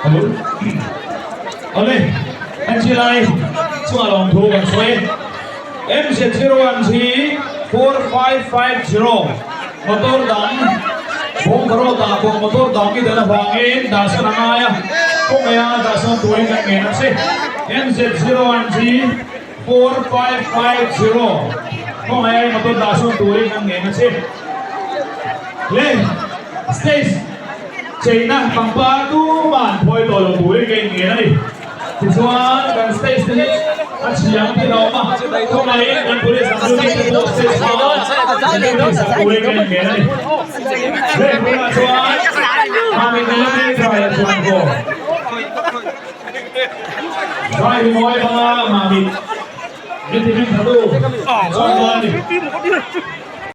Hello. Awle, an chilai chunga lawmthu kan sawi. MZ01 hi 4550 motor dang Bawngkarawt ah pawh motor dang i dan avangin dahsan a ngai a, kawngei a dahsan turin kan ngen a che. MZ01 hi 4550 kawngei motor dahsan turin kan ngen a che. Le stage cheina pangpar tuman phawi tawh lo turin ka inngen a ni. Tichuan kan stage te hi a chhiang thil a awm a, khawngaihin kan police ang duty te pawh stage hmaah security sak turin ka inngen a ni. Heng hunah chuan Mami Nalani Zai a chuan aw. Zai hi mawi banga Mami min ti hming thatu chuan dawn a ni.